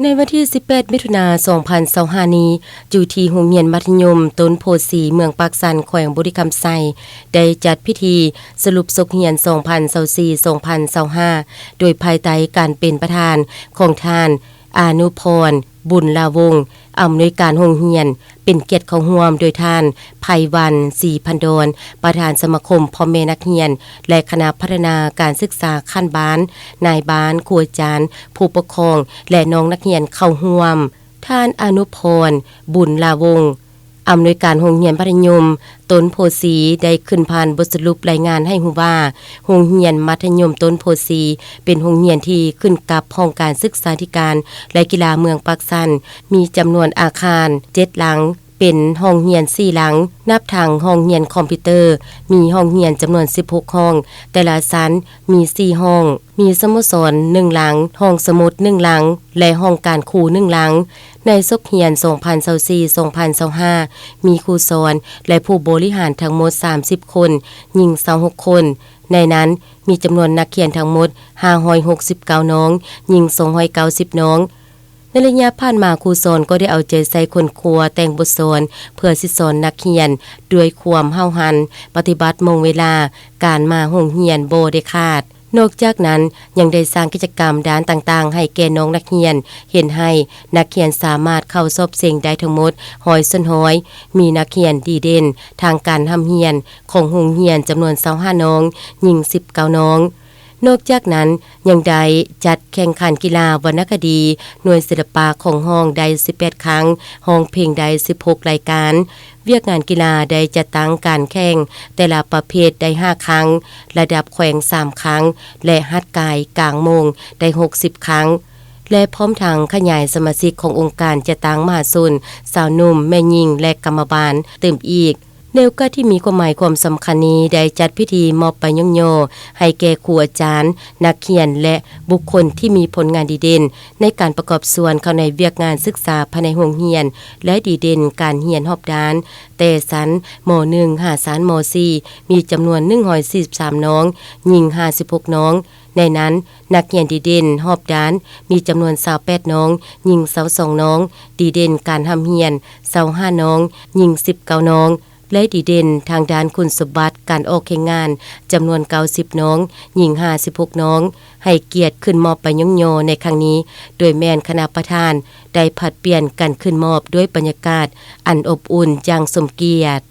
ໃນວັນທີສິບແປດ ມິຖຸນາ ສອງພັນຊາວຫ້ານີ້ ຢູ່ທີ່ໂຮງຮຽນມັດທະຍົມຕົ້ນໂພສີ ເມືອງປາກຊັນ ແຂວງບໍລິຄຳໄຊ ໄດ້ຈັດພິທີສະຫຼຸບສົກຮຽນ ສອງພັນຊາວສີ່ ສອງພັນຊາວຫ້າ ໂດຍພາຍໃຕ້ການເປັນປະທານຂອງທ່ານ ອານຸພອນ ບຸນລາວົງ ອຳນວຍການໂຮງຮຽນ, ເປັນກຽດເຂົ້າຮ່ວມໂດຍທ່ານ ໄພວັນ ສີພັນດອນ ປະທານສະມາຄົມພໍ່ແມ່ນັກຮຽນ ແລະ ຄະນະພັດທະນາການສຶກສາຂັ້ນບ້ານ, ນາຍບ້ານ, ຄູອາຈານ, ຜູ້ປົກຄອງ ແລະ ນ້ອງນັກຮຽນເຂົ້າຮ່ວມ. ທ່ານ ອານຸພອນ ບຸນລາວົງ ອຳນວຍການໂຮງຮຽນມັດທະຍົມຕົ້ນໂພສີ ໄດ້ຂຶ້ນຜ່ານບົດສະຫຼຸບລາຍງານໃຫ້ຮູ້ວ່າ ໂຮງຮຽນມັດທະຍົມຕົ້ນໂພສີ ເປັນໂຮງຮຽນທີ່ຂຶ້ນກັບຫ້ອງການສຶກສາທິການ ແລະ ກິລາເມືອງປາກຊັນ, ມີຈຳນວນອາຄານເຈັດຫຼັງ, ເປັນຫ້ອງຮຽນສີ່ຫຼັງ, ນັບທັງຫ້ອງຮຽນຄອມພິວເຕີ ມີຫ້ອງຮຽນຈຳນວນສິບຫົກຫ້ອງ, ແຕ່ລະຊັ້ນມີສີ່ຫ້ອງ, ມີສະໂມສອນໜຶ່ງຫຼັງ, ຫ້ອງສະໝຸດໜຶ່ງຫຼັງ ແລະ ຫ້ອງການຄູໜຶ່ງຫຼັງ. ໃນສົກຮຽນສອງພັນຊາວສີ່ ສອງພັນຊາວຫ້າ ມີຄູສອນ ແລະ ຜູ້ບໍລິຫານທັງໝົດສາມສິບຄົນ, ຍິງຊາວຫົກຄົນ. ໃນນັ້ນມີຈຳນວນນັກຮຽນທັງໝົດຫ້າຮ້ອຍຫົກສິບເກົ້ານ້ອງ, ຍິງສອງຮ້ອຍເກົ້າສິບນ້ອງ. ໃນໄລຍະຜ່ານມາ, ຄູສອນກໍໄດ້ເອົາໃຈໃສ່ຄົ້ນຄວ້າແຕ່ງບົດສອນ ເພື່ອຊິສອນນັກຮຽນດ້ວຍຄວາມຫ້າວຫັນ, ປະຕິບັດໂມງເວລາການມາໂຮງຮຽນບໍ່ໄດ້ຂາດ. ນອກຈາກນັ້ນ, ຍັງໄດ້ສ້າງກິດຈະກຳດ້ານຕ່າງໆໃຫ້ແກ່ນ້ອງນັກຮຽນເຮັດໃຫ້ນັກຮຽນສາມາດເຂົ້າສອບເສັງໄດ້ທັງໝົດຮ້ອຍສ່ວນຮ້ອຍ, ມີນັກຮຽນດີເດັ່ນທາງການຮ່ຳຮຽນຂອງໂຮງຮຽນຈຳນວນຊາວຫ້ານ້ອງ, ຍິງສິບເກົ້ານ້ອງ. ນອກຈາກນັ້ນ, ຍັງໄດ້ຈັດແຂ່ງຂັນກິລາວັນນະຄະດີ, ໜ່ວຍສິລະປະຂອງຮ້ອງໄດ້ສິບແປດຄັ້ງ, ຮ້ອງເພງໄດ້ສິບຫົກລາຍການ. ວຽກງານກິລາໄດ້ຈັດຕັ້ງການແຂ່ງແຕ່ລະປະເພດໄດ້ຫ້າຄັ້ງ, ລະດັບແຂວງສາມຄັ້ງ ແລະ ຮັດກາຍກາງໂມງໄດ້ຫົກສິບຄັ້ງ ແລະ ພ້ອມທັງຂະຫຍາຍສະມາຊິກຂອງອົງການຈັດຕັ້ງມະຫາຊົນ, ຊາວໜຸ່ມ, ແມ່ຍິງ ແລະ ກຳມະບານຕື່ມອີກ. ໃນໂອກາດທີ່ມີຄວາມໝາຍຄວາມສຳຄັນນີ້, ໄດ້ຈັດພິທີມອບໃບຍ້ອງຍໍໃຫ້ແກ່ຄູອາຈານ, ນັກຮຽນ ແລະ ບຸກຄົນທີ່ມີຜົນງານດີເດັ່ນໃນການປະກອບສ່ວນເຂົ້າໃນວຽກງານສຶກສາພາຍໃນໂຮງຮຽນ ແລະ ດີເດັ່ນການຮຽນຮອບດ້ານ ແຕ່ຊັ້ນ ມ.ໜຶ່ງ ຫາຊັ້ນ ມ.ສີ່ ມີຈຳນວນໜຶ່ງຮ້ອຍສີ່ສິບສາມນ້ອງ, ຍິງຫ້າສິບຫົກນ້ອງ. ໃນນັ້ນ, ນັກຮຽນດີເດັ່ນຮອບດ້ານມີຈຳນວນຊາວແປດນ້ອງ, ຍິງຊາວສອງນ້ອງ, ດີເດັ່ນການຮ່ຳຮຽນຊາວຫ້ານ້ອງ, ຍິງສິບເກົ້ານ້ອງ ແລະ ດີເດັ່ນທາງດ້ານຄຸນສົມບັດການອອກແຮງງານຈຳນວນເກົ້າສິບນ້ອງ, ຍິງຫ້າສິບຫົກນ້ອງ. ໃຫ້ກຽດຂຶ້ນມອບໃບຍ້ອງຍໍໃນຄັ້ງນີ້, ໂດຍແມ່ນຄະນະປະທານໄດ້ຜັດປ່ຽນກັນຂຶ້ນມອບດ້ວຍບັນຍາກາດອັນອົບອຸ່ນຢ່າງສົມກຽດ.